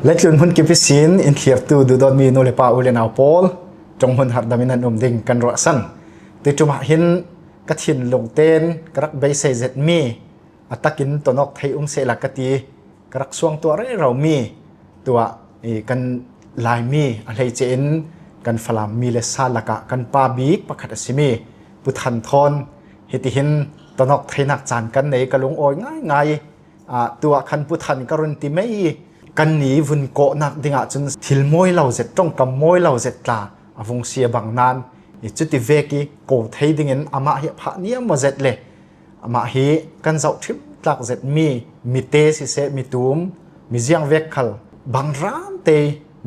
Leitlun hmunkip i sin in thlirtu duhdawtmi nulepa u le nau pawl ṭonghmun hardam in an um ding kan ruahsan. Tuiṭum ah hin ka thinlung ten ka rak beisei zetmi a takin tonok thei um sehla ka ti ka rak suang tuah rero mi tuah i kan Laimi a hleice in kan Falam mi le sa lakah kan pa bik pakhat a simi Pu Than Thawn hitihin tonok theinak caan kan nei ka lung awi ngaingai tuah khan Pu Than ka run ti mei kan ni vun kawhnak dingah cun thil mawi lo zet tongkam mawi lo zet tla a vung sia bang nan i cuti vek i ko thei dingin amah hi phah niam maw zet le amah hi kan zoh ṭhim tlak zet mi mite siseh mitum mi ziang vek khal bangram te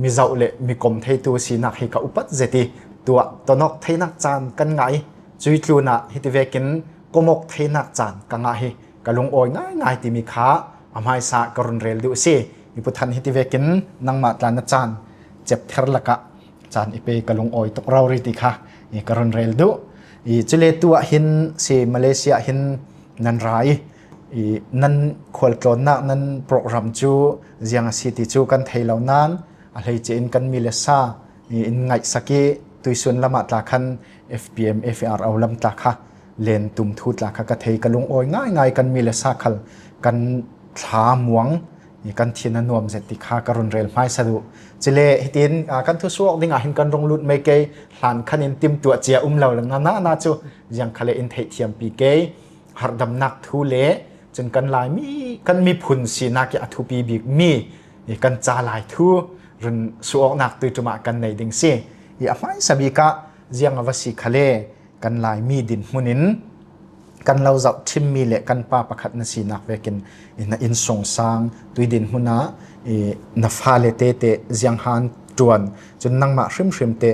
mi zoh le mi kom theitu sinak hi ka upat zet i tuah tonok theinak caan kan ngai cui tlun ah hiti vekin komok theinak caan ka ngah hi ka lungawi ngaingai timi kha a hmaisa ka run rel duh si mi puthan hiti vekin nangmah tlan na caan cep ther lakah caan i pe ka lungawi tuk ro ri ti kha i ka run rel duh i cule tu ah hin si Malaysia hin nan ra i i nan khualtlawnnak nan program cu ziang a si ti cu kan thei lo nain a hleice in kan mi le sa in ngaih saki tuisun lam ah tla khan FPM FRO lam tla kha len tum thu tla kha ka thei ka lungawi ngaingai kan mi le sa khal kan thla muang i kan thin a nuam zet ti kha ka run rel hmaisa duh cile hitin kan thu suak ding ah hin kan rung lut mei ke hlan khan in tim tuah cia um lo na na na chu jiang khale in theih thiam pi ke hardamnak thu le cun kan lai mi kan miphun sinak i a thupi bik mi kan ca lai thu run suok nak tu tuma kan nei ding si i a hmaisa bik ah ziang ava si khale kan lai mi din hmun in kan lo zoh thimmi le kan pa pakhat na sinak vekin na inn sungsang tuidin hmun ah na fale te te zianghan tuan cun nangmah hrimhrim te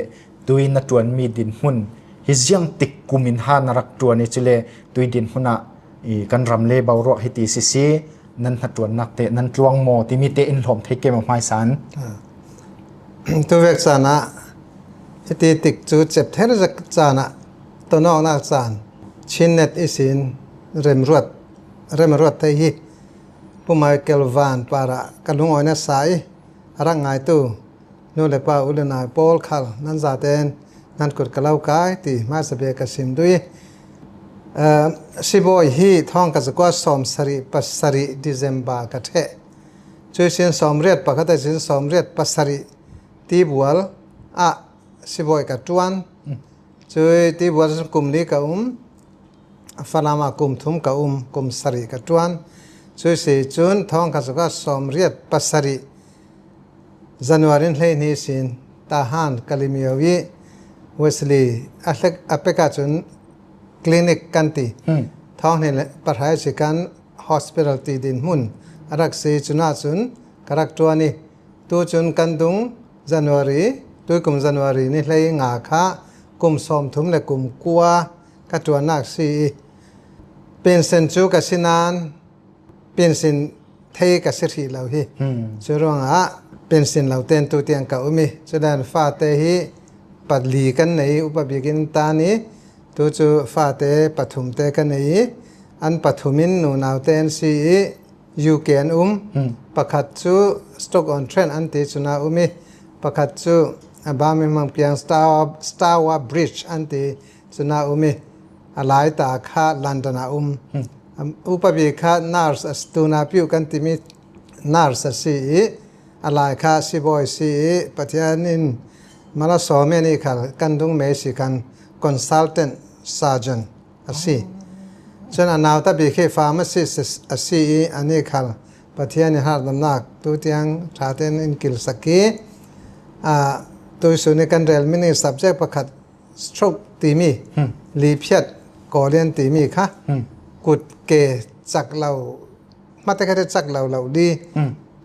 tui na tuanmi din hmun hi ziang tik kum in ha na rak tuan i cule tuidin hmun ah kan ram le boruak hi ti si si nan hna tuannak te nan tluang maw timi te in hlawm thei ke ma hmaisan Tu vek caan ah hiti tik cu cep ther zak caan ah tonawknak caan Chinnet isin remruat remruat thei hi Pu Michael Van par ah ka lungawi na sa i a rak ngaitu nu le pa u le nau pawl khal nan zaten nan kut ka lo kai ti hmaisa bia ka sim dui. Sibawi hi thong ka zakua 77 December ka ṭheh. Cui sin 81 sin 87 tibual ah sibawi ka ṭuan. Cui tibual kum li ka um. Falam ah kum thum ka um, kum sarih ka ṭuan. Cui si cun thong ka zaka 87 January 12 sin Tahan Kalimio i Wesley a apek ahcun clinic kan ti. Thong hnih le pahra si kan hospital ti din hmun a rak si cun ahcun ka rak ṭuan i tu cun kan dung January tuikum January ni hlei nga kha kum 30 le kum kua ka ṭuannak si i pension cu ka si nain pension thei ka si hrih lo hi cu ruangah pension lo ten tu tiang ka um i cudan fate hi pali kan nei upa bik in tan i tu cu fate pathum te ka nei i an pathum in nunau te an si i UK an um pakhat cu Stoke on Trent an ti cuna um i pakhat cu Birmingham kiang Stour Bridge an ti cuna um i a lai ta kha London ah um upa bi kha nurse as tuna piu kan timi nurse a si i a lai kha sibawi si i Pathian in mala sawme ni khal kan dung me si kan consultant surgeon a si cun a nauta bik hi pharmacist a si i ani khal Pathian i hardamnak tu tiang ṭha tein in kil saki a tuisun i kan rel mini subject pakhat stroke timi liphiat kawlian timi kha kut ke chak lo mate kha te chak lo lo di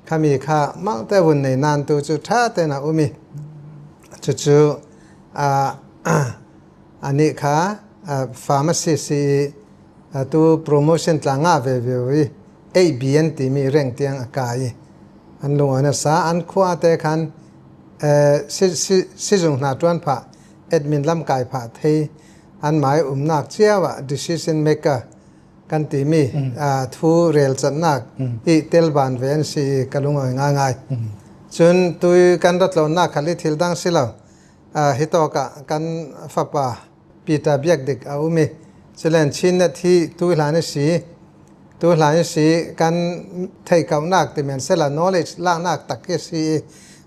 khami kha mah te vun nei nan tu cu ṭha tein a um i cucu a Anih kha pharmacy si i tu promotion tla ngah ve ve i 8B an timi reng tiang a kai i an lung an a sa an khua te khan sizung hna ṭuan phah admin lam kai phah thei an mai umnak cio ah decision maker kan timi thu rel cannak i tel ban ve an si i ka lung oi ngaingai. Cun tui kan rat lonak khal i thil dang si lo. Hi tawk ah kan fapa Peter Biak Dik a um i culen Chinnet hi tu hlan i si tu hlan i si kan theih kaunak ti men sela knowledge laknak tak hi si i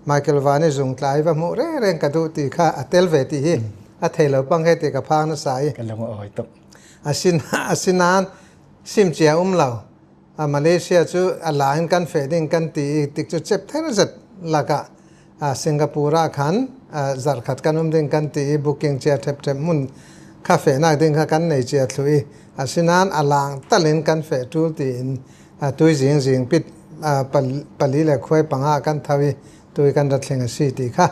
Michael Van i zung tlai va hmuh reng ka duh ti kha a tel ve ti hi a thei lo pang he ti ka phang na sa i Kan lung a awi tuk. Asinain simcia um lo. Malaysia cu a la in kan feh ding kan ti i tik cu cep ther zet lakah Singapore ah khan zarkhat kan um ding kan ti i booking cia ṭhep ṭhep hmun kha fehnak ding kha kan nei cia thlu i asinain a lang tal in kan feh ṭul tiin tui zing zing pit pali le khuai panga kan tho i tui kan rat thling a si ti kha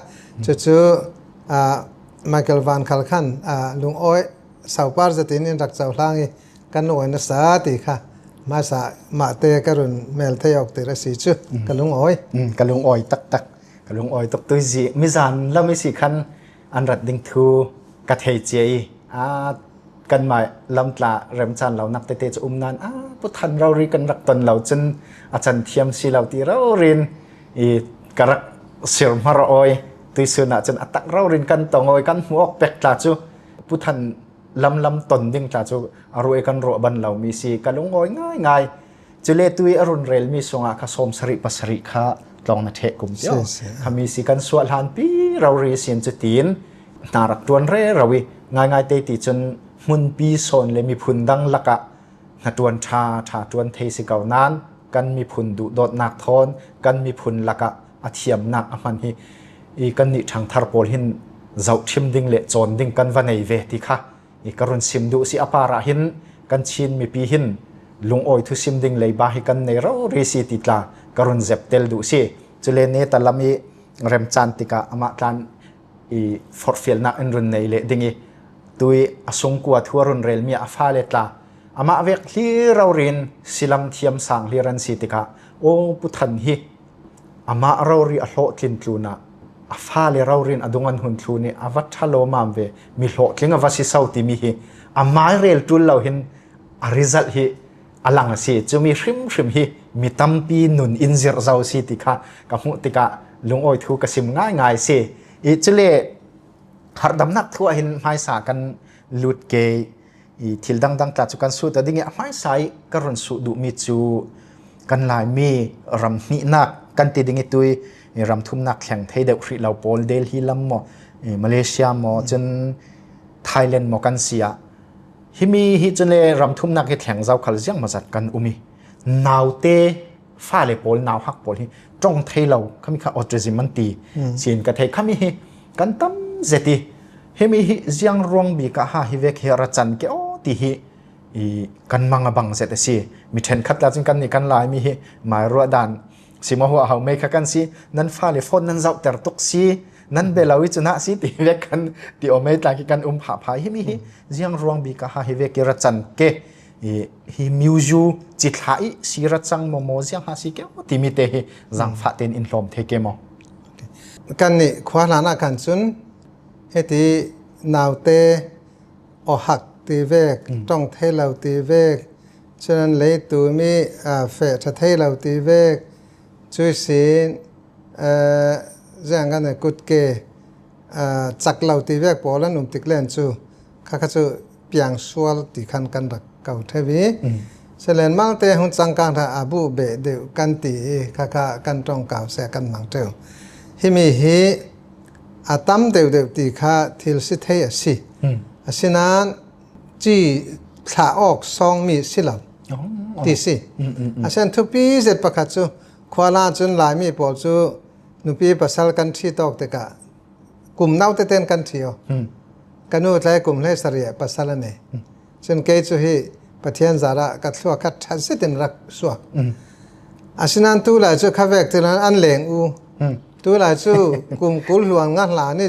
cucu Michael Van Khal khan lungawi saupar zatin in rak cohlang i kan awi nasa ti kha hmaisa mah te ka run mel thei awk ti si cu ka lung awi. Ka lung awi taktak. Ka lung awi tuk. Tu zi mizan lam i si khan an rat ding thu ka thei cia i a kan mah lamtla remchan lo nak tete cu um nan a puthan rori kan rak ton lo cun a chan thiam si lo ti rorin i ka rak sir hmar oi tuisun ah cun a tak rorin kan tong oi kan hmu ok pek tla cu puthan lamlam ton ding tla cu a ruai kan ruah ban lo mi si ka lungawi ngai ngai cule tui a run rel mi sungah kha 77 kha tlong na theh kum tio khami si kan sual han pi rori sin cu tin hna rak tuan re rawi ngai ngai te ti cun hmunpi sawn le miphun dang lakah hna tuan tha tha tuan thei si ko nan kan miphun duh dawtnak thawn kan miphun lakah a thiamnak a hman hi i kan nih ṭhangthar pawl hin zoh ṭhim ding le cawn ding kan va nei ve ti kha i ka run sim duh si a par ah hin kan Chin mipi hin lungawi thu sim ding leiba hi kan nei ro ri si ti tla ka run zep tel duh si cule ne talam i remcaan tikah amah tlan i forhfialnak in run nei le ding i tui a sungkua thu a run rel mi a fale tla amah vek hli rorin silam thiam sang hlir an si tikah o puthan hi Amah rori a hlawhtlin tlun ah a fale rorin a dung an hun thlu nih a va ṭhalo mam ve mi hlawhtling a va si so timi hi a mairel ṭul lo hin a result hi a lang a si. Cumi hrimhrim hi mi tampi nun in zirh zau si ti kha ka hmuh tikah lungawi thu ka sim ngaingai si. I cule hardamnak thu ah hin hmaisa kan lut ke i thil dangdang tla cu kan su ta ding i a hmaisa i ka run suh duhmi cu kan Laimi ram hnihnak kan ti ding i tui ram thumnak thleng thei deuh hrih lo pawl Delhi lam maw Malaysia maw cun Thailand maw kan si ah himi hi cun le ram thumnak hi thleng zau khal ziang mazat kan um i naute fale pawl nau hak pawl hi tong thei lo khami kha autism an ti sin ka thei khami hi kan tam zeti hemi hi ziang ruang bi ka ha hi vek hi ra chan ke o ti hi i kan mang a bang zet asi mi then khat la chun kan ni kan lai mi hi mai ruwa dan sima huwa hau mei kha kan si nan fa le phone nan zau ter tuk si nan belawi chuna si ti vek kan ti o mei tla ki kan um pha pha hi mi hi ziang ruang bi ka ha hi vek ki ra chan ke hi miuzu cithla i sira cang maw maw ziang ha si ke timi te hi zangfah ten in hlawm the ke maw? Kan nih khua hlan ah khan cun hiti naute ohak ti vek tong thei lo ti vek cun leitu mi fe tha thei lo ti vek cui sin ziang kan kutke chak lo ti vek pawl an um tik len cu kha kha cu piangsual ti khan kan rak ko theu i selen mangte hung cangkang tha abu be deuh kan ti i khakha kan tong kau se kan mang theu himi hi a tam deuh deuh ti kha thil si thei a si asinain ci thla awk song mi si lo ti si asen thupi zet pakhat cu khuala cun Laimi pawl cu nupi pasal kan ṭhi tawk tikah kum nau teten kan ṭhio ka nu tlai kum hlei sarih pasal a nei cun kei cu hi Pathian zara ka thlua kha ṭha zetin rak suak asinain tu lai cu khavek tilan an leng u tu lai cu kum 20 hluan nga hla ni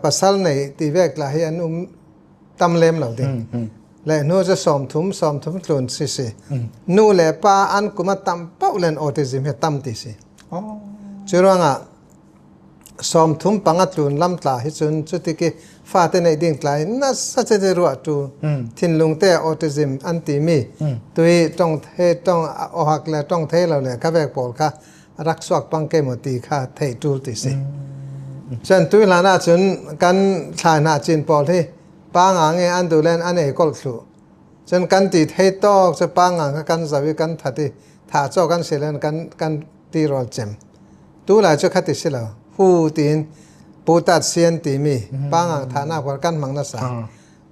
pasal nei ti vek la hi an um tam lem lo ding le hnu cu 30 30 tlun si si nu le pa an kum a tam pauh len autism hi tam ti si cu ruangah 35 tlun lamtla hi cun cutik i fate neih ding tlai nasa cete ruah tu thinlung te autism an timi tui tong the tong ohak le tong the lo le kha vek pawl kha rak suak pang ke maw ti kha theih ṭul ti si. Cun tu hlan ahcun kan thlai hna cin pawl hi pa ngang i an duh len an ei kolh thlu. Cun kan ti thei tawk cu pa ngang kha kan zoh i kan that i thah cawk kan si len kan kan ti rawl cem. Tu lai cu khati si lo. Hu tiin putat sian timi pa ngang thahnak pawl kan hmang nasa.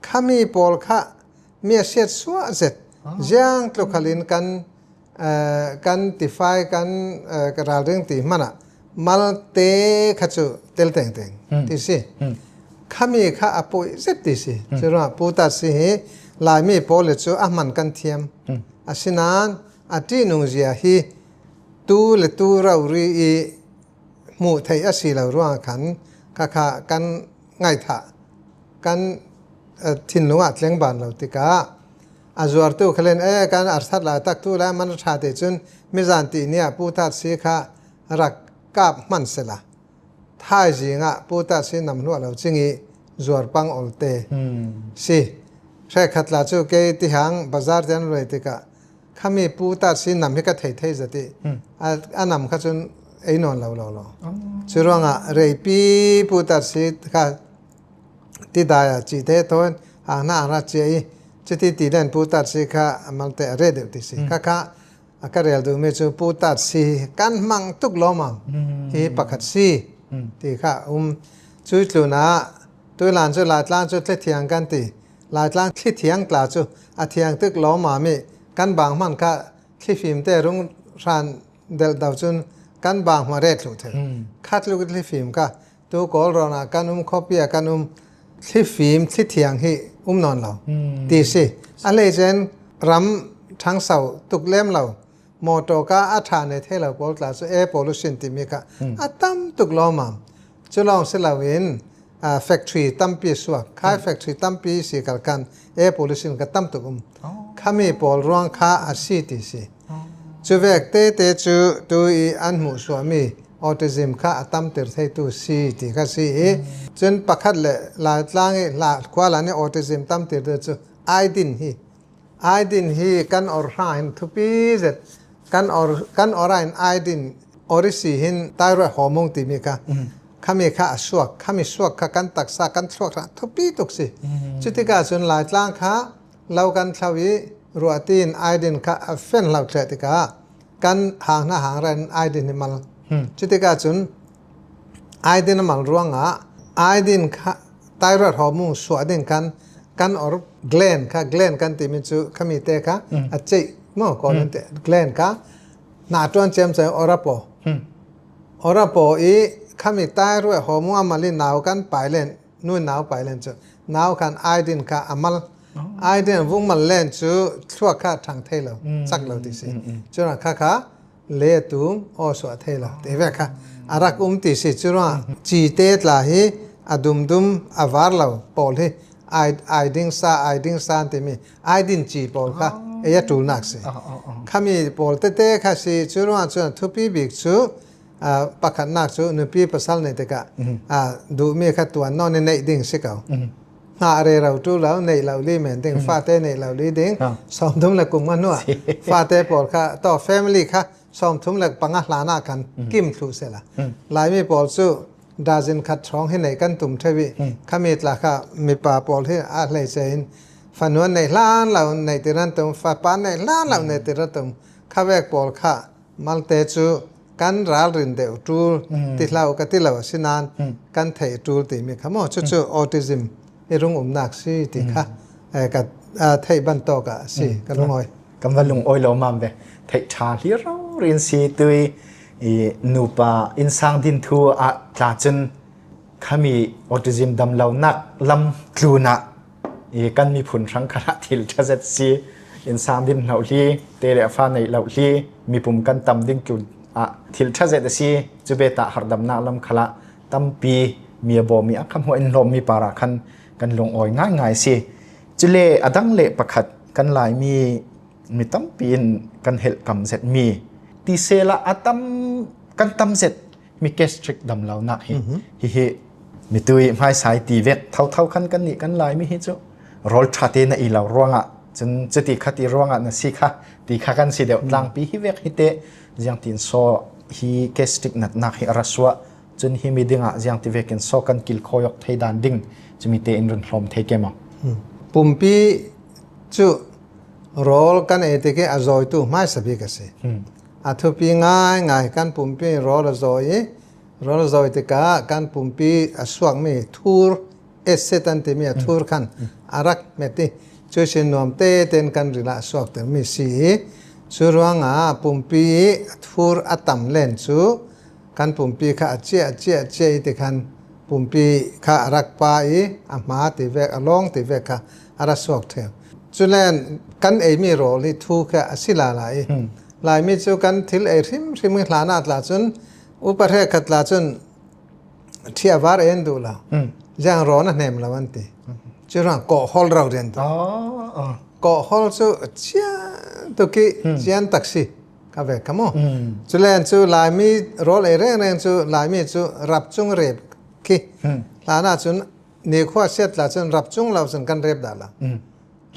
Khami pawl kha mi a siat suah zet. Ziang tluk halin kan kan tifai kan ralring ti hmanh ah malte kha cu tel tengteng ti si. Khami kha a pawi zet ti si. Cu ruangah puta si hi Laimi pawl le cu a hman kan thiam. Asinain a ṭihnung zia hi tu le tu rori i hmuh theih a si lo ruangah khan khakha kan ngaihthah kan thinlung ah tleng ban lo tikah a zuartu khalen e kan arsat la tak tu la man tha te cun mizan ti ni ah pu tat si kha rak kap hman sela thaizing ah pu tat si nam hluah lo chingi zuar pang ol te si hre khat la chu ke ti hang bazar ten roi tikah khami pu tat si nam hi ka thei thei zati a nam kha cun ei non lo lo lo cu ruangah reipi pu tat si kha ti dai ah ci te tawn hang na ra che i cuti ti len pu tat si kha amal te re deuh ti si kha kha a ka rel duhmi cu pu tat si kan hmang tuk lawmam hi pakhat si ti kha um cui tlun ah tuilan cu laitlang cu thlithiang kan ti laitlang thlithiang tla cu a thiang tuk lawmam i kan bang hman kha thlifim te rung hran del do cun kan bang hma re thlu the khat lu thlifim kha Tu Kawlrawn ah kan um khuapi ah kan um thlifim thlithiang hi um nawn lo ti si. A hleicen ram ṭhangso tuk lem lo motor ka a ṭha ne the lo pawl tla cu air pollution timi kha a tam tuk lawmam. Cu lawng si loin factory tampi suak khai factory tampi si kal kan air pollution ka tam tuk um. Khami pawl ruang kha a si ti si. Cu vek tete cu tu i an hmuh suahmi autism kha a tamter theitu si ti kha si i cun pakhat le Laitlang i khua nih autism tamter tu cu aidin hi aidin hi kan or hra hin thupi zet kan or kan ora in aidin orisi hin thyroid hormone timi kha khami kha a suak khami suak kha kan taksa kan thluak kha thupi tuk si cutikah cun Laitlang kha lo kan thlo i ruahti in aidin kha a fen hlo thleh tikah kan hang hna hang ren aidin hi mal cutikah cun aidin a mal ruangah aidin kha thyroid hormone suah ding khan kan or gland kha gland kan timi cu khami te kha a ceih mo ko nan te gland kha na tuan chem chai orapo orapo i khami thyroid hormone amali nau kan pai len nu nau pai len cu nau khan aidin kha amal aidin vung mal len cu thluak kha thang thei lo chak lo ti si cu kha kha le tu o so thei lo te ve kha arak um ti si cu chi te tla hi adum dum avar lo pawl hi ai ai ding sa ai ding san ti mi ai din chi pawl kha eya tul nak si khami pawl te te kha si cu chuan thupi bik chu pakhatnak cu nupi pasal nei tikah duhmi kha tuan nawn i neih ding si ko. Hna re ro tu lo neih lo li men ding fate neih lo li ding 33 le kum hnu ah fate pawl kha to family kha 35 hlan ah khan kim thlu sela. Laimi pawl cu dazin khat hrawng hi nei kan tum thewi khami tla kha mipa pawl hi a hlei in fanuan nei hlan lo nei tiran tum fapa nei hlan lo nei tiran tum khawek pawl kha Malte cu kan ralrin deuh ṭul ti hlah ka ti lo asinain kan theih ṭul timi kha maw cucu autism i rung umnak si ti kha ka theih bantuk ah si ka lungawi. Kan va lungawi lo mam ve theih ṭha hlir rin si tui i nupa innsang din thu ah tla cun khami autism dam lo nak lam tlun ah i kan miphun hrang kha thil ṭhazet si innsang din hlo hli te le fa nei lo hli mipum kan tam ding tlun ah thil ṭhazet a si cu be ta hardamnak lam khala tampi mi a bawmi a kham in hlawm mi para khan kan lung awi ngai ngai si cule adang le pakhat kan lai mi mi tampi in kan helh kam zet mi ti sela atam kan tam zet mi gastric dam lo nak hi hi hi mi tui hmaisai ti vek thotho khan kan nih kan lai mi hi cu rol tha te na i lo ruangah cun cuti khati ruangah na si kha ti kha kan si deuh tlangpi hi vek hi te ziang tin so. hi gastric natnak hi a ra suah cun hi mi ding ah ziang ti vekin so kan kil khoyok thei dan ding chumi te in run hlom thei ke ma? Pumpi cu rawl kan ei tik i a zawitu hmaisa bik a si. A thupi ngaingai kan pumpi rawl a zawi i rawl a zawi tikah kan pumpi a suakmi thur acid an timi a thur khan a rak hmet i cu sin nuam tein kan ril ah a suak termi si i cu ruangah pumpi i thur a tam len cu kan pumpi kha a ciah ciah ciah i tikhan pumpi kha a rak pa i a hma ti vek a lawng ti vek kha a ra suak ṭheo. Culen kan eimi rawl hi thu kha a si la la i Laimi cu kan thil ei hrimhrim hi hlan ah tla cun upa hre khat tla cun ṭhia var en duh lo. Ziang rawn a hnem lo an ti. Cu ruang kawh hol ro rian duh. Kawh hol cu chian tuki chian taksi ka ve ka mu. Culen cu Laimi rawl ei rengreng cu Laimi cu rap cung rep khi hlan ah cun nikhua siat la cun rap cung lo cun kan rep dah lo.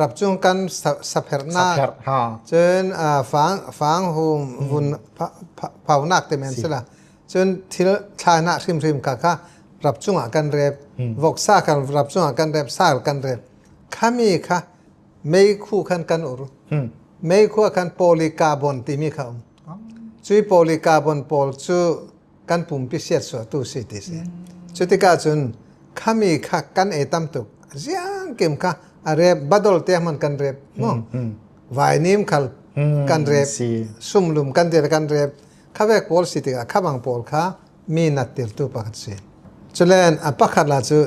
Rap cung kan saphernak cun fang fang hum vun phaunak te men sila cun thil thlainak hrimhrim kha kha rap cungah kan rep voksa kan rap cungah kan rep sal kan rep khami kha meikhu khan kan ur meikhu khan polycarbon timi kha um cui polycarbon pawl cu kan pumpi siatsuahtu si ti si. Cu tikah cun khami kha kan ei tam tuk. Ziang kim kha a rep badol te hman kan rep mo. Vainim khal kan rep sumlum kan dir kan rep khavek pawl si tikah khabang pawl kha mi nat tirtu pakhat si. Culen a pakhat la cu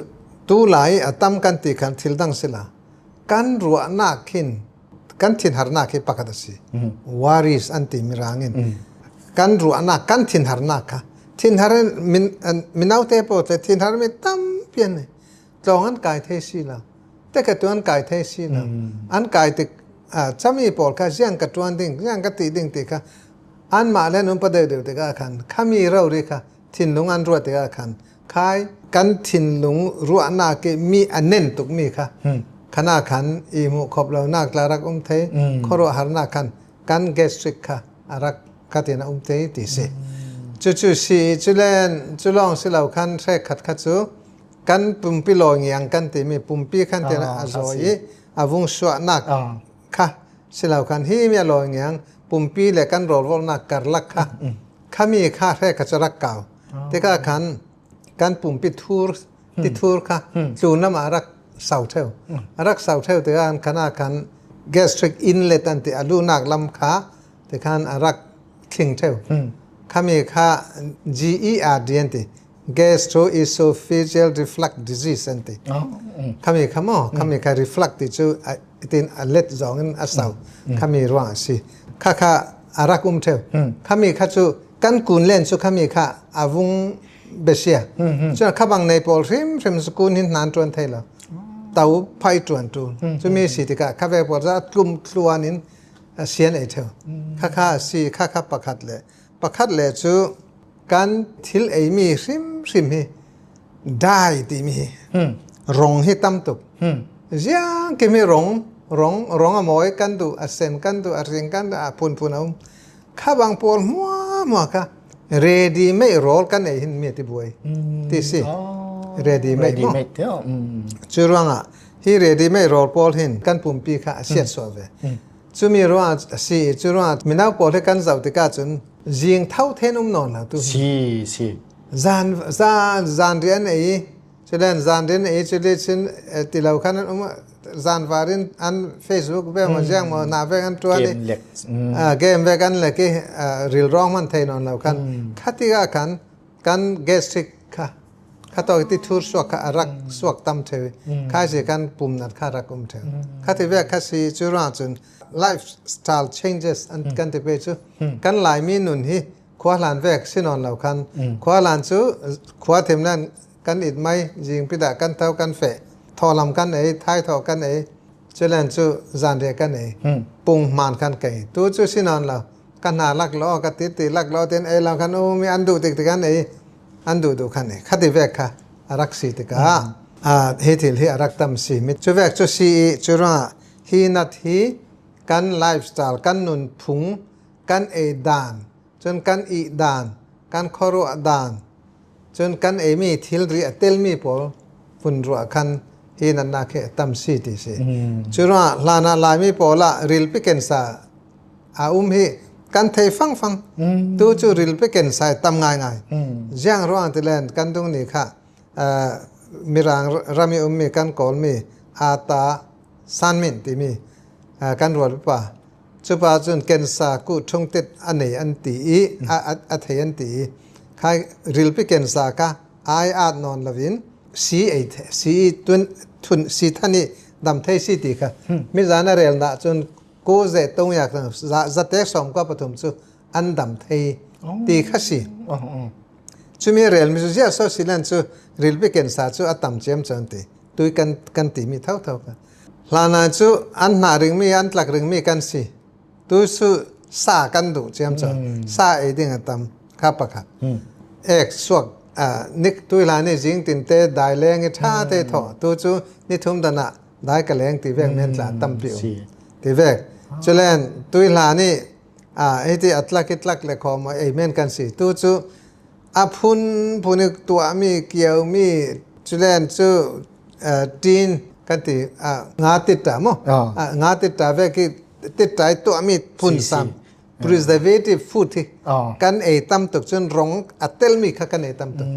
tu lai a tam kan ti khan thil dang sila kan ruahnak hin kan thinharnak hi pakhat a si. Worries an ti mirang in. Kan ruahnak, kan thinharnak kha thinhar min mino te po te thinhar mi tampi an nei. Tlawng an kai thei si lo. Te ka tu an kai thei si lo. An kai tik chami pawl kha ziang ka tuan ding, ziang ka ti ding ti kha an mah le nun pa deuh deuh tikah khan khami ro ri kha thinlung an ruah tikah khan khai kan thinlung ruahnak i mi a nen tukmi kha khana khan i hmuh khop lonak tla rak um thei khuaruahharnak khan kan gastric kha a rak khatin a um te ti si. Cucu si culen culong si lo khan hre khat kha cu kan pumpi lawi ngiang kan timi pumpi khan tian a zawi i a vung suahnak kha si lo khan hi mi a lawi ngiang pumpi le kan rawlvolnak karlak kha khami kha hre kha cu rak kau tikah khan kan pumpi thur ti thur kha tlunam ah rak sau theu rak sau theu tikah khan ah khan gastric inlet an ti alunak lam kha tikhan a rak thling theu khami kha GERD an ti gastroesophageal reflux disease an ti khami kha mo khami kha reflux ti cu itin a let zong in a sau khami ruang a si kha kha a rak um theu khami kha cu kan kun len cu khami kha a vung besia cun kha bang nei pawl hrim hrim cu kun hin nan tuan thei lo tau phai tuan tu cumi si tikah kha ve pawl za tlum tluan in sian ei theu kha kha si kha kha pakhat le pakhat le cu kan thil ei mi hrim hrim hi dai timi hi rong hi tam tuk ziang kimi rong rong rong a mawi kan du a sen kan du a ring kan du a phun phun a um kha bang pawl hmuah hmuah kha ready made rawl kan ei hin mi ti buai ti si ready made ready made te cu ruangah hi ready made rawl pawl hin kan pumpi kha a siat sual ve cumi ruangah a si cu ruangah mino pawl hi kan zoh tikah cun zing tho then um nawn lo tu si si zan zan zan rian ei Culen zan rin ei culi cun ti lo khan an um zan varin an Facebook ve mo jiang mo na ve an tuan i game ve kan le ki ril rong man thei non lo khan khati ga khan kan gastric kha kha to ti thur suak kha arak suak tam thewi kha si kan pum nat kha rak um theu khati ve kha si chu ra chun lifestyle changes an kan ti pe chu kan lai mi nun hi khua hlan vek sinon lo khan khua hlan chu khua them nan kan it mai jing pida kan tho kan fe tholam kan ei thai tho kan ei chulen chu zan re kan ei pung man kan kei tu chu sinon lo kan na lak lo ka ti ti lak lo ten ei lo kan u mi an du tik tik an ei an du du khan ei khati vek kha arak si tika a he thil hi arak tam si mi chu vek chu si chu ra hi nat hi kan lifestyle kan nun phung kan ei dan. Cun kan ih dan, kan khuaruah dan, cun kan eimi thilri a telmi pawl vun ruah khan hi natnak hi a tam si ti si. Cu ruangah hlan ah Laimi pawl ah rilpi kensa a um hi kan thei fangfang. Tu cu rilpi kensa tam ngaingai. Ziang ruang ti len kan dung ni kha Mirang ram i ummi kan Kawlmi ata Sanmin timi kan rual pa cupa cun kensa ku ṭhungtit a nei an ti i a thei an ti i khai rilpi kensa ka ai at nawn lovin si ei si tun thun si than i dam thei si ti kha mi zan a rel na cun ko ze tong yak za tek som ka pathum chu an dam thei ti kha si chumi rel mi zia so silan chu rilpi kensa chu a tam chem chan ti tui kan kan ti mi thau thau ka Hlan ah cu an hnah ringmi an tlak ringmi kan si. Tu cu sa kan duh ciam cu. Sa ei ding a tam kha pakhat. Ek suak nik tu hlan i zing tin te dai leng i tha te tho tu cu ni thum dan ah dai ka leng ti vek men tla tampi um ti vek. Culen tu hlan i hiti atlak i tlak le khom ei men kan si. Tu cu a phun phun i tuahmi kiaumi culen cu ṭin kan ti nga titta mu nga titta ve ki titta i tuahmi phun sam preservative food hi kan ei tam tuk cun rong a telmi kha kan ei tam tuk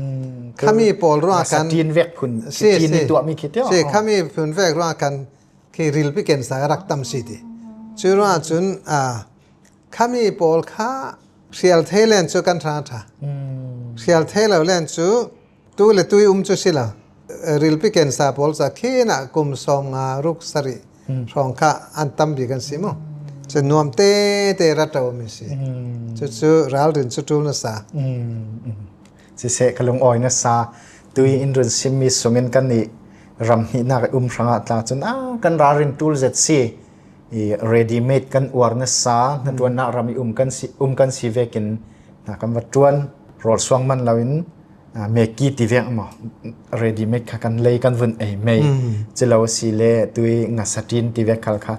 khami pawl ruang kan tin vek phun tin i tuahmi khi si khami phun vek ruang kan khi rilpi ken sa rak tam si ti cu ruang cun khami pawl kha hrial thei len cu kan tha tha hrial thei lo len cu Tu le tui um cu si lo. Rilpi kensa pawl ca khin ah kum sawm nga ruk sarih hrawng kha an tam bik an si mu. Cu nuam te te ra mi si. Cucu ralrin cu ṭul na sa. Siseh ka lung awi na sa. Tui in run simmi sungin kan i ram hnihnak um hrangah tla cun a kan ralrin ṭul zet si. I ready made kan uar na sa na ṭuannak ram i um kan si um kan si vekin na kan va ṭuan rawl suang man loin meki ti vek maw ready made kha kan lei kan vun ei mei cilo si le tui ngasatin ti vek khal kha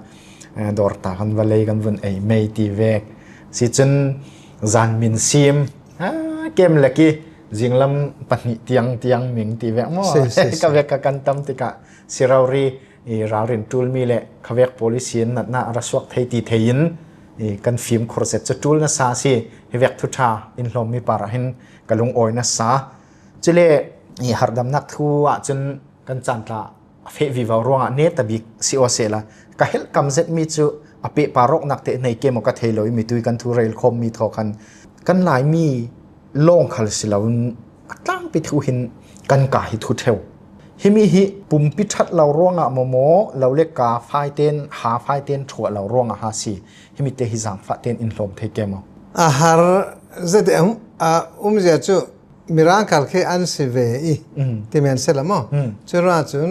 dor ta kan va lei kan vun ei mei ti vek si cun zan min sim kem le ki zinglam pahnih tiang tiang ming ti vek mo ka vek ka kan tam tikah sirauri i ralrin tul mi le khavek policy in na rasuak thei ti thein i kan fim khur set chu tul na sa si hi vek thu tha in hlom mi para hin ka lung awi na sa chile i hardam nak thu ah cun kan chan tla a fe vi vau ruangah ne tabik si o se la ka hel kam zet mi chu a pe parok nak te nei ke mo ka thei loi mi tui kan thu rel khom mi tho khan kan lai mi long khal si lo atlang pi thu hin kan ka hi thu theu himi hi pumpi that lo ruangah mo mo lo le ka fai ten ha fai ten thua lo ruangah ha si himi te hi zang fa ten in hlom thei ke mo A har zet um a umzia cu mirang khal khi an si ve i ti men se la mo cu ra cun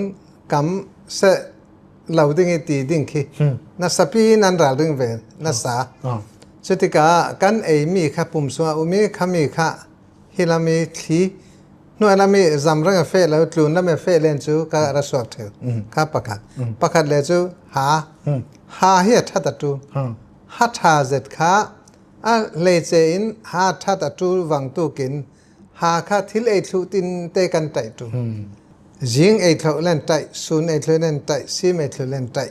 kam se lo ding i ti ding khi na sapi nan ral ding ve na sa cu tikah kan ei mi kha pum sungah umi khami kha hilami thli hnuai lami zamrang a fe lo tlun lam a fe len cu ka ra suak theu kha pakhat pakhat le cu ha ha hi a that a tu ha tha zet kha a hlece in ha that a tu wang tu kin ha kha thil ei thlu tin te kan tai tu jing ei thlo len tai sun ei thlo len tai sim ei thlo len tai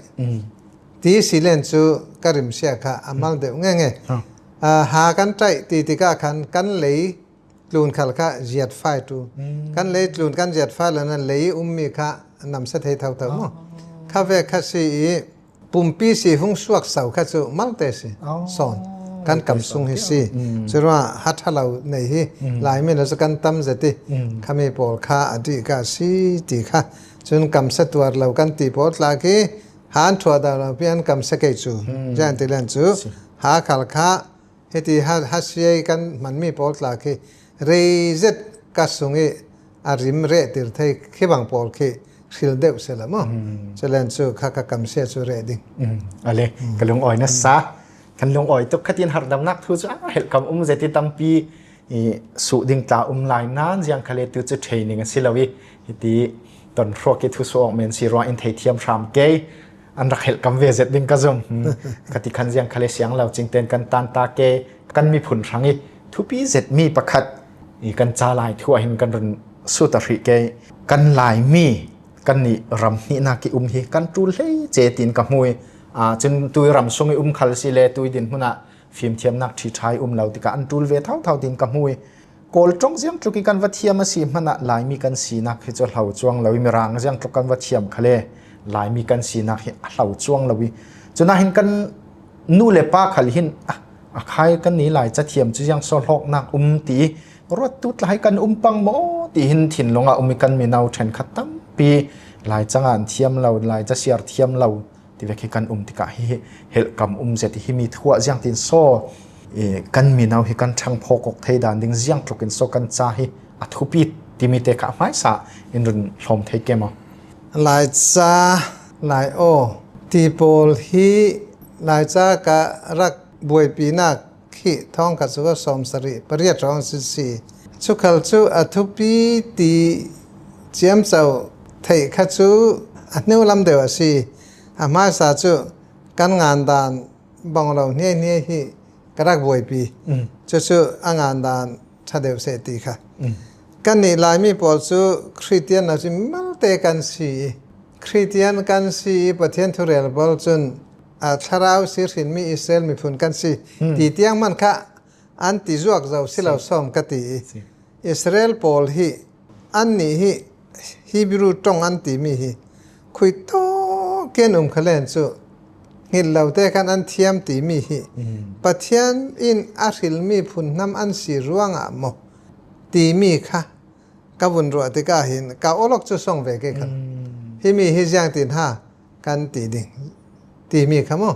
ti si len chu ka rim sia kha amal deuh nge nge ha kan tai ti tikah khan kan lei tlun khal kha ziat fai tu kan lei tlun kan ziat fai la nan lei ummi kha nam se thei thau thau mu kha ve kha si i pumpi si hung suak sau kha chu mang te si son kan kam sung hi si chura hat halo nei hi lai mi na chu kan tam zeti khami pawl kha adi ka si ti kha chun kam se tuar lo kan ti pawl tla ki han thua da lo pian kam se ke chu jan ti len chu ha khal kha Hiti hasiai kan hmanmi pawl tla khi reizet ka sung i a rim re tir thei khi bang pawl khi hril deuh se la mo chelen chu kha ka kam se chu re ding ale ka lung oi na sa kan lung oi tuk khatin hardam nak thu chu a hel kam um zeti tampi i su ding tla um lai nan jiang khale tu chu training a si lowi hiti ton hro ki thu su ok men si ro in thei thiam hram ke an rak helh kam ve zet ding ka zum. Kati khan ziang khale siang lo ching ten kan tan ta ke kan miphun hrang i Thupi zetmi pakhat i kan ca lai thu ah hin kan run sut a hrih ke kan Laimi kan nih ram hnihnak i um hi kan ṭul hlei ce tiin ka hmui. Cun tui ram sung i um khal si le tui din hmun ah fimthiamnak ṭhiṭhai um lo tikah an ṭul ve thauthau tiin ka hmui. Kawl ṭong ziang tluk i kan va thiam a si hmanh ah Laimi kan sinak hi cu hlo cuang lo i Mirang ziang tluk kan va thiam khale Laimi kan sinak hi a hlo cuang lo i cunahin hin kan nu le pa khal hin a khai kan ni lai cathiam cu ziang so hlawknak um ti ruat tu tlai kan um pang maw ti hin thinlung ah um i kan mino ṭhenkhat tampi lai cang an thiam lo lai ca siar thiam lo ti ve khi kan um tikah hi helkam um zet hi mi thuah ziang tin so kan mino hi kan ṭhang phawkok thei dan ding ziang tluk in so kan ca hi a thupi timi te kha hmaisa in run hlawm thei ke maw? Lai ca lai aw ti pawl hi Laica ka rak buaipinak khi thong ka cu 78 rong si si. Chukhal cu a thupi ti ciamco theih kha cu a hnu lam deuh a si. A hmaisa cu kan ngan dan bong lo hne hne hi ka rak buaipi. Cucu a ngan dan ṭha deuh seh ti kha. Kan nih Laimi pawl cu Christian a si malte kan si i Christian kan si i Pathian thurel bal cun a thlarau si hrinmi Israel miphun kan si ti tiang man kha an ti zuak zo si lo som ka ti i Israel pawl hi an nih hi Hebrew tong an timi hi khui to ken um khalen cu hngilh lo te khan an thiam timi hi Pathian in a hrilmi phun hnam an si ruangah maw timi kha ka vun ruah tikah hin ka olok cu song ve ke khan hi mi hi ziang tin ha kan ti ding timi kha mu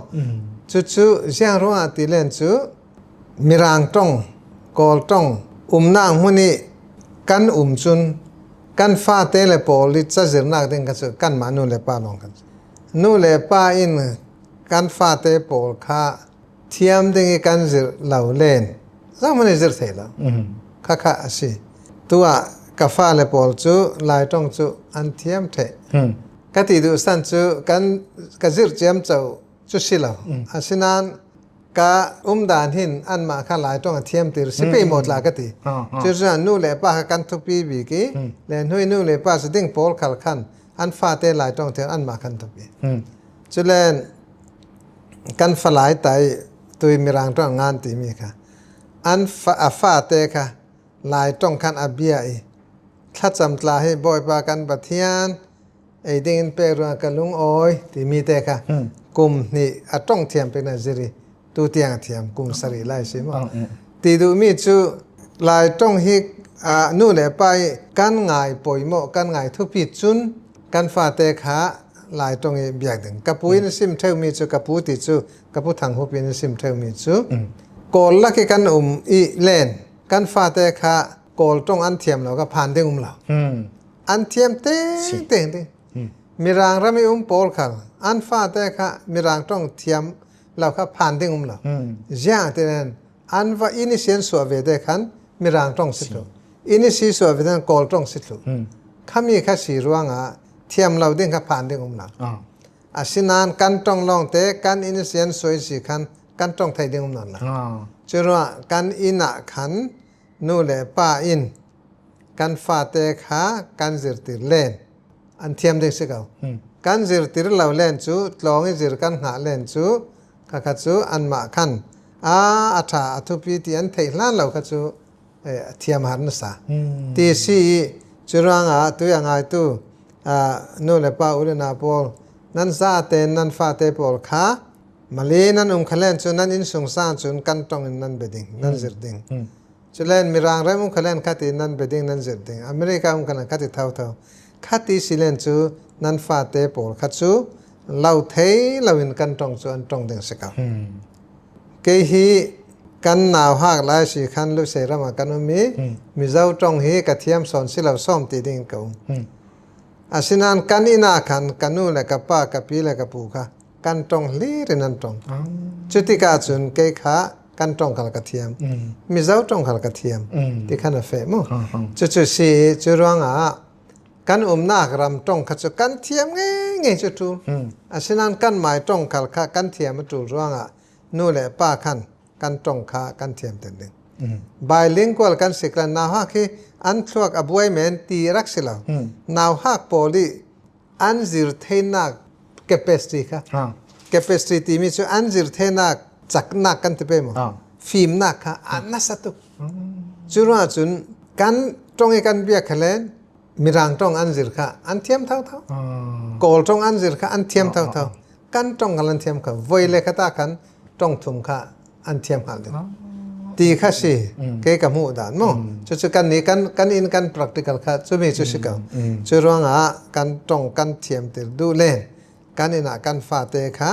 cu cu ziang ruangah ti len cu mirang tong kawl tong umnak hmun i kan um cun kan fate le pawl i cazirnak ding kha cu kanmah nu le pa lawng kan nu le pa in kan fate pawl kha thiam ding i kan zirh lo len zeihmanh i zirh thei lo khakha a si tu ah ka fale pawl cu lai tong cu an thiam the ka ti duh san cu kan ka zirh ciam co cu si lo asinain ka umdan hin anmah kha lai tong a thiam tir si pe maw tla ka ti cu nu le pa kha kan thupi bik i le hnui nu le pa si ding pawl khal khan an fate lai tong thiam anmah khan thupi culen kan falai tai tui mirang tong ngan timi kha an fa a fate kha lai tong khan a bia i thlacam tla hi bawipa kan pathian ei ding in pek ruang ka lung awi timi te kha kum hnih a tong thiam pe na ziri tu tiang a thiam kum sarih lai si mo ti duh mi cu lai tong hi nu le pa i kan ngai poimo kan ngai thupi cun kan fate kha lai tong i biak ding ka pu in sim theu mi cu ka pu ti cu ka pu thang hup in sim theu mi cu kawl laki kan um i len kan fate kha kawl tong an thiam lo ka phan ding um lo an thiam te te ding mirang ram i um pawl khal an fate kha mirang tong thiam lo kha phan ding um lo ziang te an va ini sian suah ve te khan mirang tong si thlu ini si suah ve ten kawl tong si thlu khami kha si ruangah thiam lo ding kha phan ding um lo asinain kan tong lawng te kan ini sian soi si khan kan tong thei ding um non la cu ruah kan inn ah khan nu le pa in kan fate kha kan zirtir len an thiam ding si ko kan zirtir lo len cu tlawng i zir kan hngah len cu khakha cu anmah khan a a ṭha a thupi ti an theih hlan lo kha cu thiam har na sa ti si i cu ruangah tu a ngaitu nu le pa u le na pawl nan za tein nan fate pawl kha mali nan um khalen cu nan inn sung sang cun kan tong in nan be ding nan zir ding Culen Mirang ram um khalen khati nan be ding nan zirh ding. America um khalen khati thotho. Khati silen cu nan fate pawl kha cu lo thei loin kan tong cu an tong ding si ko. Kei hi kan nau hak lai si khan lu se ram ah kan um i Mizo tong hi ka thiam son si lo som ti ding ka um. Asinain kan inn ah khan ka nu le ka pa ka pi le ka pu kha kan tong hlir in an tong. Cutikah cun kei kha kan tong khal ka thiam. Mizo tong khal ka thiam. Ti khan a fe mu. Cucu si cu ruangah kan umnak ram tong kha cu kan thiam nge nge cu ṭul. Asinain kan mai tong khal kha kan thiam a ṭul ruangah nu le pa khan kan tong kha kan thiam ten ding. Bilingual kan si klan nau hak hi an thluak a buai men ti rak si lo. Nau hak pawl i an zir theinak capacity kha capacity timi cu an zir theinak caknak kan ti pe mu fimnak kha an nasa tuk. Cu ruangah cun kan tong i kan bia kha len Mirang tong an zir kha an thiam thotho. Kawl tong an zir kha an thiam thotho. Kan tong kan an thiam kha voi le kha ta kan tong thum kha an thiam hngal ding. Ti kha si ke ka hmuh dan mu. Cu cu kan ni kan kan in kan practical kha cu mi cu si ko. Cu ruangah kan tong kan thiam tir duh len kan in ah kan fate kha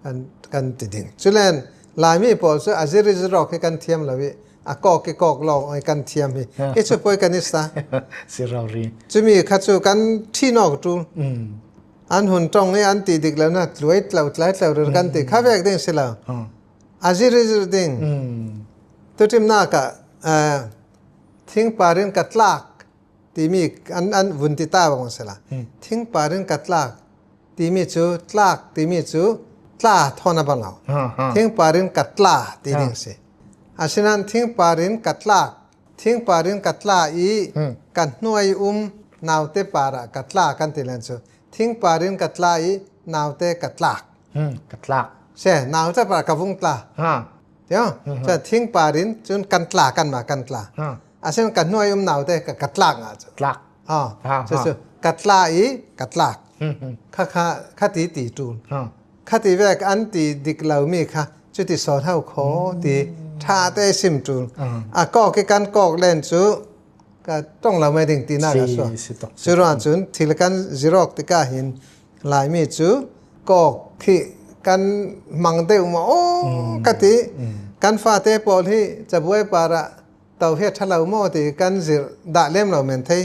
kan kan ti ding. Culen Laimi pawl cu a zir i zirok hi kan thiam lo i a kok i kok lawng oi kan thiam hi hi cu poi kan i sa si ri cumi kha cu kan thinok tu an hun tong i an ti dik lo na tluai tlo tlai tlo rir kan ti kha vek ding si lo a zir zir ding tutim na ka thingpar in ka tlak timi an an vun ti ta bang sela thingpar in ka tlak timi cu tlak timi cu tla thon a bang lo thingpar in ka tla ti ding si Asinain thingpar in ka tlak, thingpar in ka tla i ka hnuai um naute par ah ka tla kan ti len cu. Thingpar in ka tla i naute ka tlak. Ka tlak. Se naute par ka vung tla. Tio, cu thingpar in cun kan tla kan ma kan tla. Asinain ka hnuai um naute ka ka tlak nga cu. Tlak. Ah, cu cu ka tla i ka tlak. Kha kha kha ti ti ṭul. Khati vek an ti dik lomi kha cuti sawn hau kho ti ṭha te sim ṭul. A kok i kan kok len cu ka tong lo mai ding ti nak a suak. Cu ruang cun thil kan zirok tikah hin Laimi cu kok khi kan hmang deuh maw aw ka ti. Kan fate pawl hi cabuai par ah to hi a ṭha lo maw ti kan zirh dah lem lo men thei.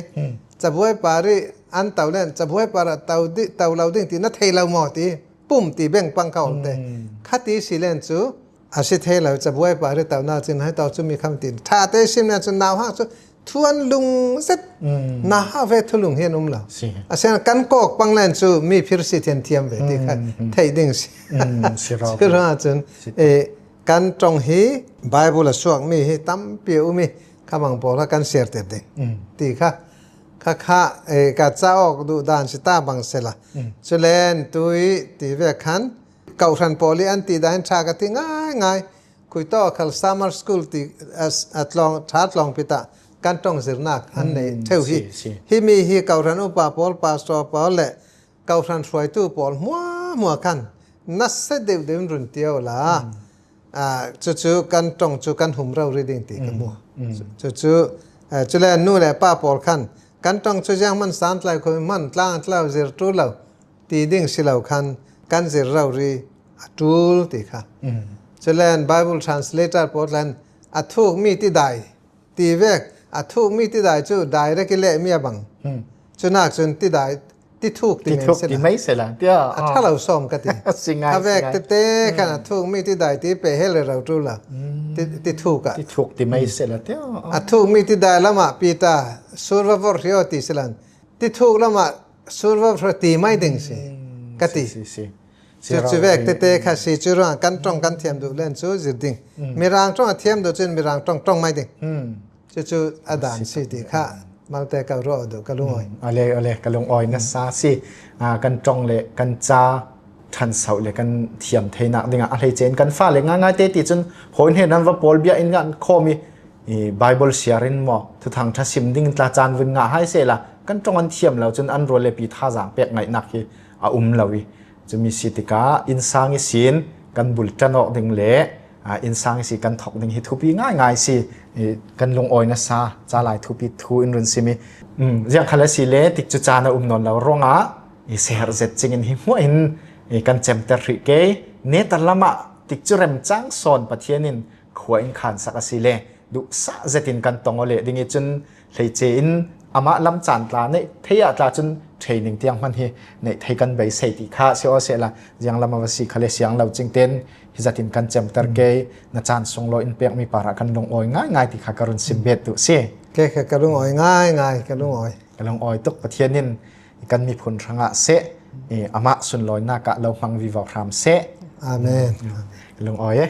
Cabuai par i an to len cabuai par ah to di to lo ding ti na thei lo maw ti pum ti beng pang kha om te. Khati si len cu a si thei lo cabuai par i to na cin hai to cu mi kham ti tha te sim na cu nau hang cu thuan lung zet na ha ve thulung hian um lo. Asian kan kok pang len cu mi phir si thian thiam ve ti kha thei ding si. Si ra cun e Kan tong hi Bible a suakmi hi tampi a um i kha bang pawl kha kan ser te ding ti kha kha kha e ka cauk duh dan si ta bang sela culen tui ti ve khan kohhran pawl i an ti dan tha ka ti ngai ngai kui to khal summer school ti atlong tha tlong pita kan tong zirnak an nei theu hi hi mi hi kohhran upa pawl pastor pawl le Kohhran hruaitu pawl hmuahhmuah khan nasa deuhdeuh in run tio la. Cucu kan tong cu kan hum ro ri ding ti ka hmu. Cucu cule nu le pa pawl khan kan tong cu jiang man san tlai kho man tlang tlau zir tu lo ti ding si lo khan kan zir ro ri a tul ti kha. Culen Bible translator pawl tlan a thuk mi ti dai ti vek a thuk mi ti dai cu direct i leh mi a bang. Cunak cun ti dai ti thuk ti thuk ti mei se la tia a tha lo som ka ti a vek te te kan a thuk mi ti dai ti pe hel ro tu la ti ti thuk a ti thuk ti mei se la tia a thuk mi ti dai lama pi ta surva vor rio ti selan ti thuk lama surva vor ti mai ding si ka ti si si cu cu vek te te kha si cu ruang kan tong kan thiam duh len cu zir ding mirang tong a thiam duh cun mirang tong tong mai ding Cucu a dan si ti kha malte ka ruah duh ka lung oi. Ale ale ka lung oi na sa si kan tong le kan ca than sau le kan thiam theinak dingah a hlei chen kan fa le nga ngai te ti cun hawi he nan va pawl bia in ngan khomi Bible share in mo thuthang tha sim ding tla caan vun nga hai se la kan tong an thiam lo cun an rual le pi tha zang pek ngai nak hi a um lo i cumi si tikah inn sang i sin kan bul tanok ding le inn sang si kan thok ding hi thupi ngai ngai si kan lungawi na sa ca lai thupi thu in run simi ziang khal si le tik cu caan a um non lo rongah i seher zet ching in hi hmuah in kan cemter ri ke ne tar lama tik cu rem chang son pathian in khua in khan sak asi le du sa zetin kan tong le ding i cun hleice in amah lam caan tla ne thei ah tla cun training tiang hman hi nei thei kan bei sei ti kha se o se la jiang lam va si khale siang lo ching ten hi zatin kan chem ter ke na caan sung lo in pek mi para kan lung oi ngai ngai ti kha karun sim bet tu si ke kha ka lung oi ngai ngai ka lung oi ka lung oi tuk pathian in kan mi phun hranga se ama sun loi na ka lo hmang vi vok ram se amen lung oi e.